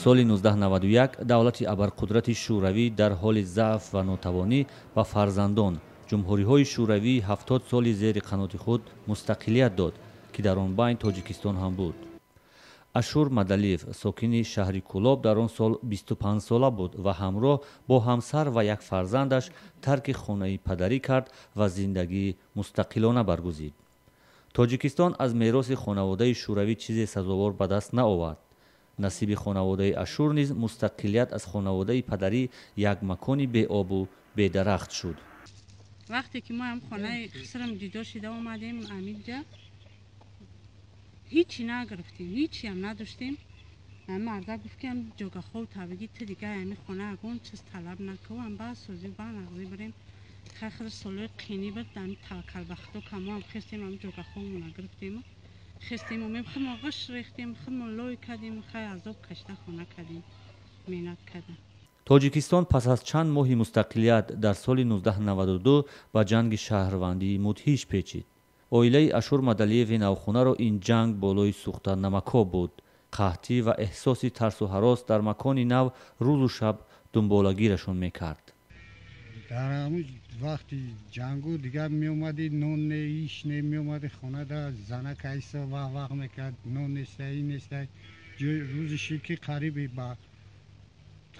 Соли 1991 давлати абарқудрати Шӯравӣ дар ҳоли заъф ва нотавонӣ ба фарзандон, ҷумҳуриҳои шӯравии 70 соли зери қаноти худ мустақилият дод, ки дар он байн Тоҷикистон ҳам буд. Ашур Мадалиев, сокини шаҳри Кӯлоб, дар он сол 25-сола буд ва ҳамроҳ бо ҳамсар ва як фарзандаш тарки хонаи падарӣ кард ва зиндагии мустақилона баргузид. Тоҷикистон аз мероси хонаводаи шӯравӣ чизе сазовор ба даст наовард. Насиби хонаводаи Ашур низ мустақилият аз хонаводаи падарӣ як макони беобу бедарахт шуд. Вақте ки мо ҳам хонаи хисрам ҷудо шида омадем, амиҷа ҳичи нагирифтем, ҳичиам надоштем. Марда гуфт, ки ҷогахов табиги ту дига ами хона ягон чиз талаб накав, ам ба созӣ ба нағзӣ бирем. Хай, солҳои қинӣ буд, ами таваккал ба худо камоам хестем, ами ҷогаховмона гирифтему хестем, омем, худмо ғиш рехтем, худмо лой кардем, хай, азоб кашида хона кардем, меҳнат кардем. Тоҷикистон пас аз чанд моҳи мустақилият дар соли 1992 ба ҷанги шаҳрвандии мудҳиш печид. Оилаи Ашур Мадалиеви навхонаро ин ҷанг болои сӯхта намакоб буд. Қаҳтӣ ва эҳсоси тарсу ҳарос дар макони нав рӯзу шаб дунболагирашон мекард. Дар ҳамун вақти ҷангу дигар меомадӣ, нон не, иш не, меомадӣ хонада, занак айса вақ вақ мекард, нон нестай, ин нестай. Рӯзи шид, ки қариби ба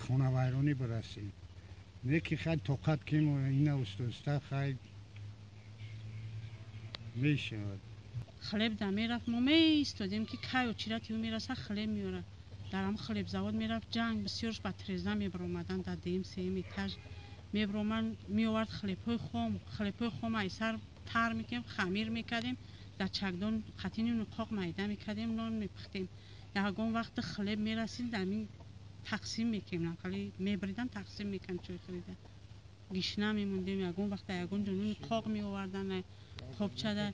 хонавайронӣ бирасем. Не ки хай, тоқат кем, ина уста хай мешавад. Хлеб да мерафт, мо меистодем, ки кай очирати ӯ мераса, хлеб меорад. Дар ҳам хлебзавод мерафт, ҷанг бисёрш ба треза мебаромаданд, дар дуюм, сеюм этаж мебароманд, меовард хлебҳои хом. Хлебҳои хом айсар тар мекардем, хамир мекардем, дар чакдон қатини нуқоқ майда мекардем, нон мепухтем. Ягон вақт хлеб мерасид, амин тақсим мекардем, хали мебридан, тақсим мекардем, чой харида гишна мемондем. Ягон вақт ягон ҷо нони қоқ меовардан, қобчада.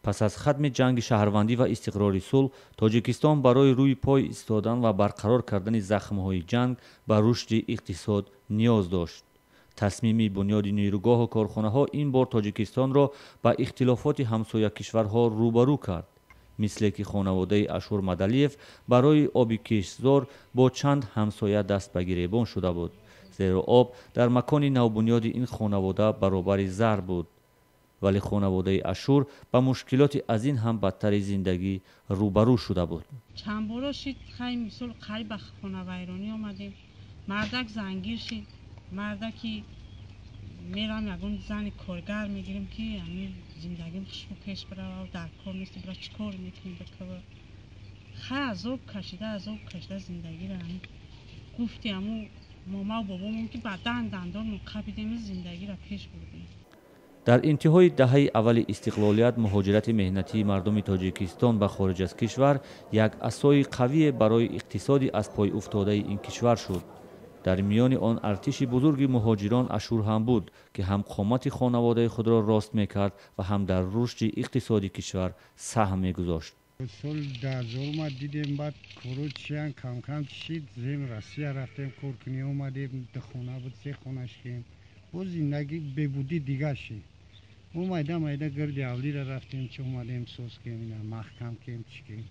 Пас аз хатми ҷанги шаҳрвандӣ ва истиқрори сулҳ, Тоҷикистон барои рӯи пой истодан ва барқарор кардани захмҳои ҷанг ба рушди иқтисод ниёз дошт. Тасмими бунёди нерӯгоҳу корхонаҳо ин бор Тоҷикистонро ба ихтилофоти ҳамсоя кишварҳо рӯбарӯ кард, мисле ки хонаводаи Ашур Мадалиев барои оби киштзор бо чанд ҳамсоя даст ба гиребон шуда буд, зеро об дар макони навбунёди ин хонавода баробари зар буд. Вале хонаводаи Ашур ба мушкилоти аз ин ҳам бадтари зиндагӣ рӯбарӯ шуда буд. Чанд боро шид, хай, мисол, қариб ба хонавайронӣ омадем. Мардак зангир шид. Мардаки мерам, ягон зани коргар мегирем, ки ҳамин зиндагим хушбу пеш бирава, дар кор нест, бира чӣ кор мекунем бикава. Хай, азоб кашида, азоб кашида зиндагиро ҳамин гуфти ҳаму момаву бобомон, ки бадан дандонмон қабидем, зиндагиро пеш бурдем. Дар интиҳои даҳаи аввали истиқлолият муҳоҷирати меҳнатии мардуми Тоҷикистон ба хориҷ аз кишвар як асои қавие барои иқтисоди аз пой уфтодаи ин кишвар шуд. Дар миёни он артиши бузурги муҳоҷирон Ашур ҳам буд, ки ҳам қомати хонаводаи худро рост мекард ва ҳам дар рушди иқтисоди кишвар саҳм мегузошт. Соли 2000 ма дидем, баъд коро чиян камкам шид, зем Россия рафтем, кор кунӣ омадем, ду хона буд, се хона шидем, боз зиндагӣ бебудӣ дигар шид. Мо майда майда гирди авлира рафтем, чи омадем, соз кем, ина маҳкам кем, чӣ кем.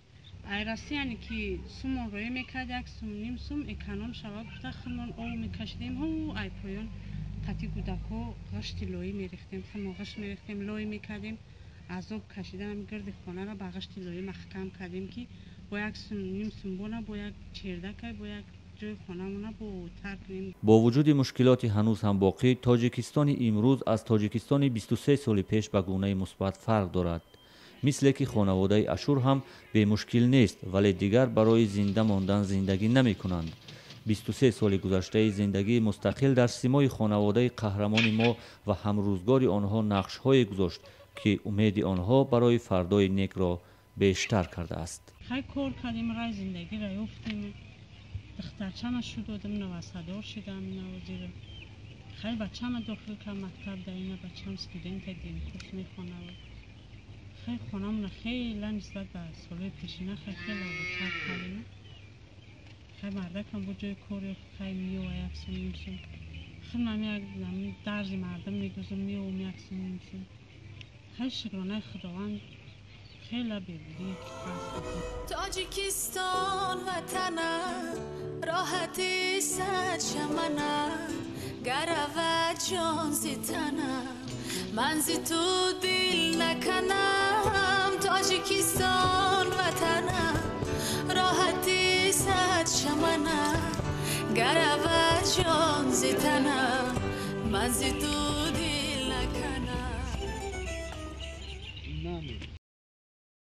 Ай Россияне ки сумон роя мекард, як сум, ним сум эконом шава гуфта, худмон ов мекашидем, ҳу ай поён қати гудако ғишти лоӣ мерехтем, худмон ғишт мерехтем, лой мекардем, азоб кашидан, гирди хонаро ба ғишти лоӣ маҳкам кардем, ки бо як сум, ним сум бона, бо як чердакай, бо як ҷои хонамона бо тар кунем. Бо вуҷуди мушкилоти ҳанӯз ҳам боқӣ, Тоҷикистони имрӯз аз Тоҷикистони 23 соли пеш ба гунаи мусбат фарқ дорад. Мисле ки хонаводаи Ашур ҳам бемушкил нест, вале дигар барои зинда мондан зиндагӣ намекунанд. 23 соли гузаштаи зиндагии мустақил дар симои хонаводаи қаҳрамони мо ва ҳамрӯзгори онҳо нақшҳое гузошт, ки умеди онҳо барои фардои некро бештар кардааст. Хай, кор кардем, рай зиндагиро ёфтем. Духтарчама шу додам, навасадор шидам навозира. Хай, бачама дохил кардам мактаб, да ина бачам студента, дем курс мехонад. Хай, хонамона хела нисбат ба солҳои пешина хай хеле ободтар кардем. Хай, мардакам бо ҷои кор ёфт, хай, меова як сум, ним сум. Худам як дарзи мардум медозам, меовам як сум, ним сум. Хай, шукронаи Худованд, Хеле бебудӣ ҳаст. Тоҷикистон ватанам, роҳати сад чаманам, гаравад ҷон зи танам, ман зи ту дил наканам. Тоҷикистон ватанам, роҳати сад чаманам, гаравад ҷон зи танам, ман зи ту